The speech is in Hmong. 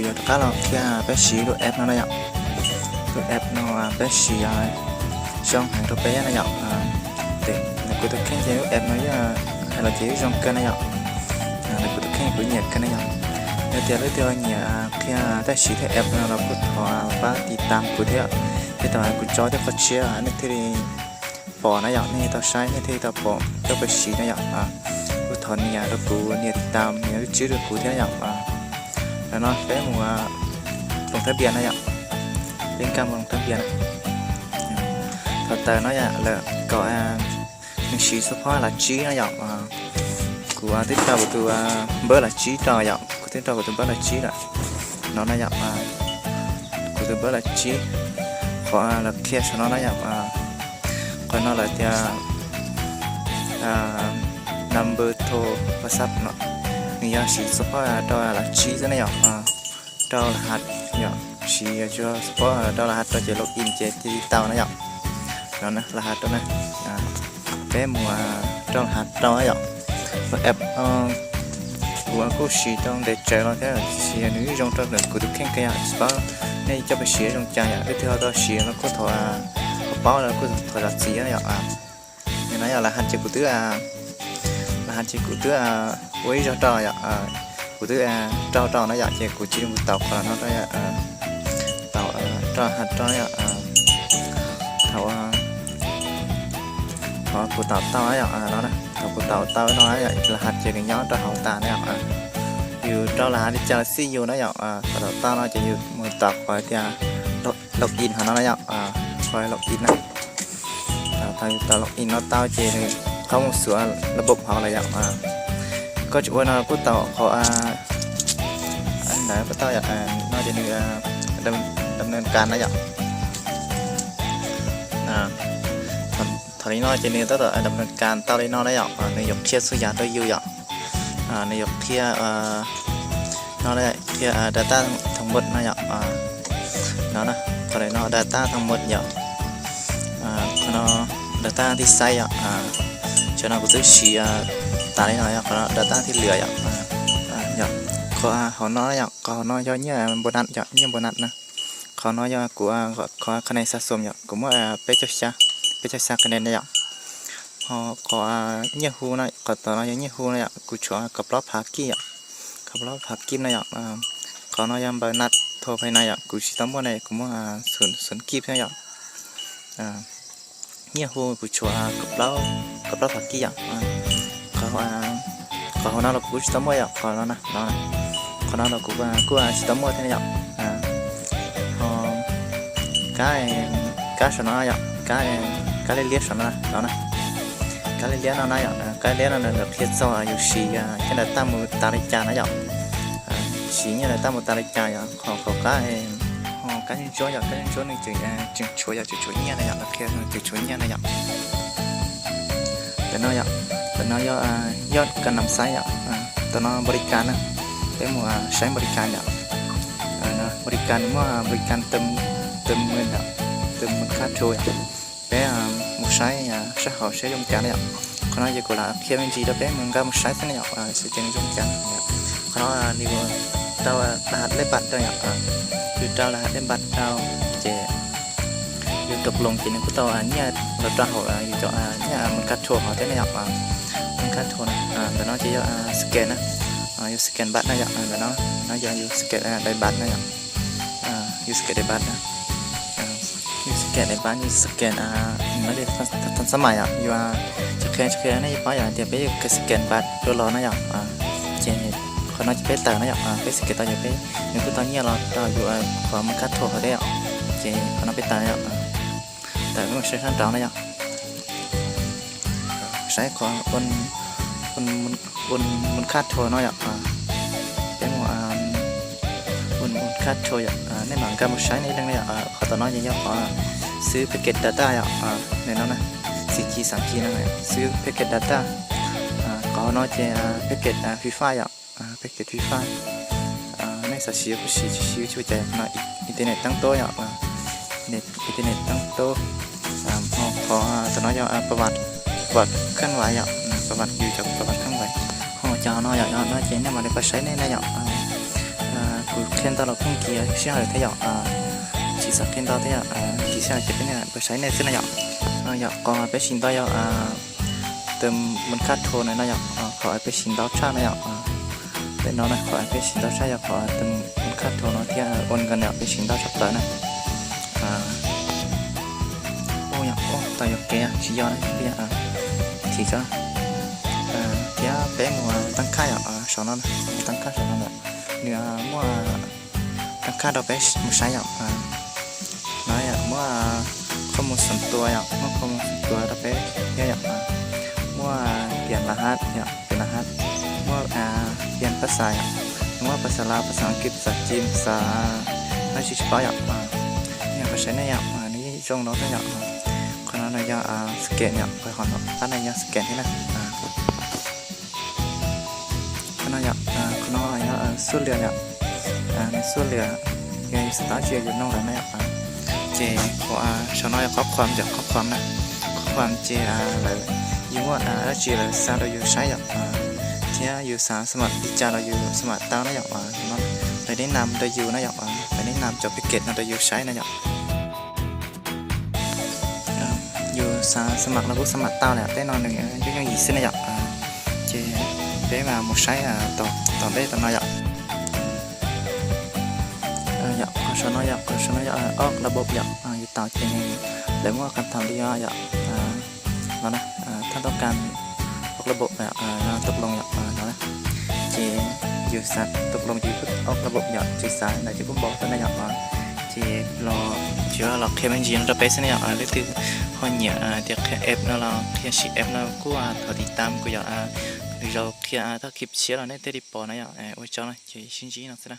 Rov qab los qhia peb siv lub app no na yom. Lub app no peb siv zoo heev rau peb na yom. Kuv tus kheej ces lub app no yeej hais los ces yeej zoo kawg na yom. Kuv tus kheej kuv nyiam kawg na yom. Yog tias leej twg nyiam qhia tej siv thiab app no los kuj thov pab tiv tam kuv thiab. Tej thaum kuv tso tej qhov tshiab nej thiaj li pom na yom, nej tau saib nej thiaj li tau pom coj peb siv na yom. Kuj thov nias rau kuv, nias tiv tam, nias lub tswb rau kuv thiab na yom. Ntawm no peb mus loo thab npias na yom. Peb nkag mus loo thab npias na. Thaum tawm no yom lawm kom nws siv xub phob lav tsib no yom. Kuv twb rau kuv tus npawb lav tsib rau yom, kuv twb rau kuv tus npawb lav tsib lawm. No na yom, kuv tus npawb lav tsib, qhov lawv qhia saum no na yom, qhov no lawv tias number to WhatsApp no, nws yog siv xub phob rau lav tsib xwb na yom. Rau laj hav yom, siv tsuas xub phob rau laj hav rau ces log in ces thiaj li tau na yom. No laj hav rau na, peb mus rau laj hav rau na yom. Lub app kuv kuj siv rau ntev tsawv los thiab, siv nws zoo rau ntawm kuv tus kheej kawg yom. Tsis paub nej coj peb siv zoo cas yom, leej twg ho tau siv los kuj thov ho paub los kuj thov zam txim na yom. Nim no yog laj hav ces kuv twb, laj hav ces kuv twb ua ib zaug rau yom, kuv twb rau rau na yom, ces kuv cia li mus taus qhov no rau, taus rau hav rau yom. Thaum, thaum kuv taus tau yom, no, thaum kuv taus tau no yom, laj hav ces nws nyob rau hauv tas na yom. Yus rau laj hav li cas los xij yus na yom, thaum taus tau no ces yus mus taus qhov tias log in hov no na yom, qhov log in na. Thaum yus taus log in no tau ces nws qhov mus xuav laj npob hauv lawm yom. Koj tsis ua no kuj tau qhov ntawd kuj tau yom, no ces nws dam ntawv kas na yom. Thaum li no ces nws tab tom dam ntawv kas tau li no na yom, nws yuav qhia txhua yam rau yus yom. Nws yuav qhia, no qhia data thoob npawb no yom. No, qhov no data thoob npawb yom. Qhov no data thib xais yom. Cov no kuv twb siv tas li no yom, qhov no data thib lwm yom. Qhov hauv no yom, qhov hauv no yog nyiaj npau nas yom, nyiaj npau nas na. Qhov no yog kuv, qhov qhov ne xa xom yom, kuv muaj peb caug xya, peb caug xya qhov ne na yom. Ho qhov nyiaj hu no, qhov tom no yog nyiaj hu no yom, kuv tshuav kaum plaub phav kib yom, kaum plaub phav kib no yom. Qhov no yog npau nas thau pais na yom, kuv tsis tau muaj ne, kuv muaj xum kib thiab yom. Nyiaj hu kuv tshuav kaum plaub phav kib yom. Qhov hauv no los kuv tsis tau muaj yom, qhov no, qhov no los kuv kuj tsis tau muaj thiab yom. Ho kab, kab saum no yom, kab, kab liab liab saum no, no na. Kab liab liab no na yom, kab liab liab no lawv qhia txog yus siv nyiaj daim tag mus tas li cas na yom. Siv nyiaj daim tag mus tas li cas yom, qhov, qhov kab, ho kab ntsuab yom, kab ntsuab nws tseem, tseem tshuav yom, tseem tshuav nyiaj na yom, lawv qhia tseem tshuav nyiaj na yom. Ntawm no yom, ntawm no yog, yog kas nam xaiv yom, ntawm no npaus li kas na, peb mus saib npaus li kas yom. Npaus li kas nws muaj npaus li kas tawm mus, tawm mus khab rho yom. Peb mus saib, saib hauv saib zoo cas na yom. Qhov no ces kuv lam qhia me ntsis rau peb mus nkag mus saib xwb na yom, xwv ces nws zoo cas. Qhov no nws rau laj hav lej npas rau yom, yus rau laj hav lej npas rau ces yus tus ploos ces nws kuj tau nyiaj los rau hauv yus cov nyiaj mus khab rho hov thiab na yom. Mus khab rho na, ntawm no ces yog scan na, yus scan npas na yom, ntawm no, no yog yus scan daim npas na yom. Yus scan daim npas na, yus scan daim npas, yus scan no li than xab mais yom, yus tsis qhia tsis qhia nej yeej paub yom, tias peb yus scan npas rau los na yom. Ces qhov no ces peb tawm na yom, peb scan tau ces peb, nws kuj tau nyiaj los rau yus qhov mus khab rho hov thiab yom. Ces qhov no peb tawm na yom, tawm peb mus saib sab nraud na yom. Saib qhov ua mus khab rho no yom. Peb mus ua mus khab rho yom, nej mam nkag mus saib nej leej na yom. Qhov tom no ces yog qhov xwb package data yom, nim no na, xim ci xav ci no xwb package data. Qhov no ces package Free Fire yom, package Free Fire. Nej xav siv kuj siv, tsis siv tsis ua cas. Qhov no internet teeb tob yom, internet teeb tob. Qhov tom no yog pa vas, pa vas kheeb vais yom, pa vas yus cov pa vas kheeb vais. Ho cov no yom, no ces nej mam li pab saib nej na yom. Kuv Qhia ntau los pheej kis sij hawm thiab yom, tsis xav qhia ntau thiab yom, kis sij hawm ces peb niam pab saib nej xwb na yom. Yog qhov peb siv ntau yog tus mus khab rho na no yom, qhov peb siv ntau tshaj na yom. Peb no na qhov peb siv ntau tshaj yog qhov tus mus khab rho no thiab ua nkas no peb siv ntau tshaj plaws na. Ua yog ua tau yuav kev tsis yog na, thim tso. Thiab peb mus tab khab yom, saum no, mus tab khab saum no na, nws muaj tab khab rau peb mus saib yom. No yom, muaj qhov mus xeem tua yom, muaj qhov mus xeem tua rau peb thiab yom. Muaj pias lav hab yom, pias lav hab, muaj pias pab xav yom, muaj pab xav lav, pab xav kiv, pab xav cim, pab xav dab tsi tsis paub yom. Yog pab saib nej yom, nws yeej zoo no thiab yom. Qhov no no yog scan yom, qhov no qab no yog scan thiab na. Qhov no yom, qhov no yog xuj lias yom, nws xuj lias, yog yus xav tau dab tsi yus noog lawv na yom. Ces qhov saum no yog qhov khuam yom, qhov khuam na, qhov khuam ces lawv, yus muaj dab tsi lawv xa rau yus saib yom, thiab yus xav xam maj li cas los yus xam maj tau na yom. Lawv neb nam rau yus na yom, lawv neb nam cov package no rau yus saib na yom. Yus xav xam maj los kuj xam maj tau lawm, tej no nws yooj yooj yim xwb na yom. Ces peb mas mus saib tom ntej tom no yom. Yom, qhov saum no yom, qhov saum no yog ob lab npob yom, yus tau ces nws, lawv muaj qhov thaum li yom, no na, thaj tau kas ob lab npob, tus ploos yom, no na. Ces yus xav tus ploos ces ob lab npob yom, tsis xav ntawd ces kuj npaum xwb na yom. Ces los, tsuas los qhia me ntsis no rau peb xwb na yom, leej twg ho nyiam tias qhia app no los qhia sim app no kuj thov tiv tam kuv yom, lwm zaus qhia thaj kib tshiab los nej thiaj li pom na yom. Ua tsaug na, ces sib ntsib no xwb na.